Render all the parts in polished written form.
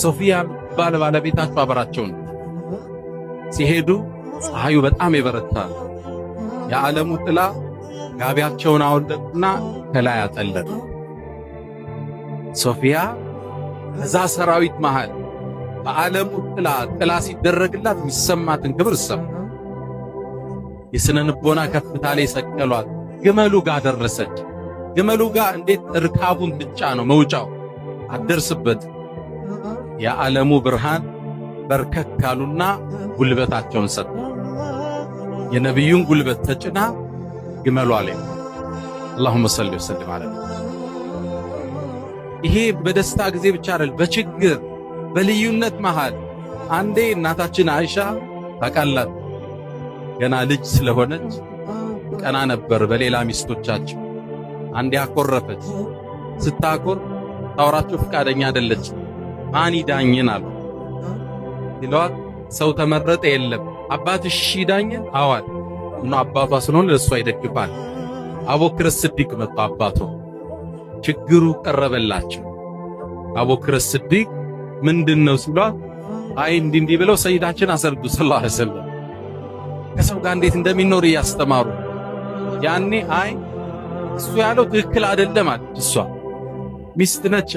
ሶፊያ ባለ ባለቤታቸው አብራቸው ነው። ሲሄዱ ፀሐዩ በጣም የበረታል። የዓለሙ ጥላ ጋቢያቸውን አወለቁና ከላይ አጠለቁ። ሶፊያ በዛ ሰራዊት መሃል በዓለሙ ጥላ ጥላ ሲደረግላት የሚሰማትን ክብር ሰው የስነ ልቦና ከፍታ ላይ ሰቀሏት። ግመሉ ጋር ደረሰች። ግመሉ ጋር እንዴት እርካቡን ብቻ ነው መውጫው አደርስበት። የዓለሙ ብርሃን በርከክ ካሉና ጉልበታቸውን ሰጡ። የነቢዩን ጉልበት ተጭና ግመሏ ላይ اللهم صل وسلم على። ይሄ በደስታ ጊዜ ብቻ አይደል፣ በችግር በልዩነት መሃል አንዴ እናታችን አይሻ ታውቃላት፣ ገና ልጅ ስለሆነች ቀና ነበር በሌላ ሚስቶቻቸው። አንዴ አኮረፈች። ስታኮር ታወራቸው ፍቃደኛ አይደለች። ማን ይዳኝን አሉ ሲሏት፣ ሰው ተመረጠ የለም፣ አባትሽ ይዳኝን አዋል እና አባቷ ስለሆነ ለእሷ ይደግፋል። አቡበክር ስዲቅ መጡ። አባቷ ችግሩ ቀረበላቸው። አቡበክር ስዲቅ ምንድን ነው ሲሏት፣ አይ እንዲህ እንዲህ ብለው ሰይዳችን አስረዱ صلى الله عليه وسلم ከሰው ጋር እንዴት እንደሚኖር እያስተማሩ፣ ያኔ አይ እሱ ያለው ትክክል አይደለም አለች። እሷ ሚስት ነቻ።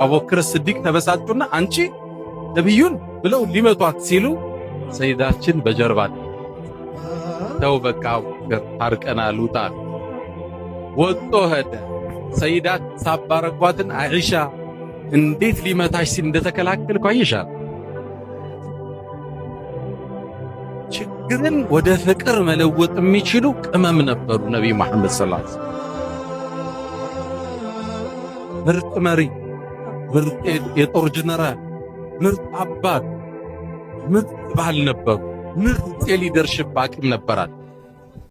አቡበክር ስዲቅ ተበሳጩና አንቺ ነብዩን ብለው ሊመቷት ሲሉ ሰይዳችን በጀርባ ተው በቃ ታርቀናል፣ ውጣ። ወጥቶ ሄደ። ሰይዳት ሳባረጓትን አይሻ እንዴት ሊመታሽ ሲል እንደተከላከልኩ አይሻል። ችግርን ወደ ፍቅር መለወጥ የሚችሉ ቅመም ነበሩ ነቢዩ መሐመድ صلى الله عليه وسلم። ምርጥ መሪ፣ ምርጥ የጦር ጀነራል፣ ምርጥ አባት፣ ምርጥ ባል ነበሩ። ምርጥ የ leadership አቅም ነበራት።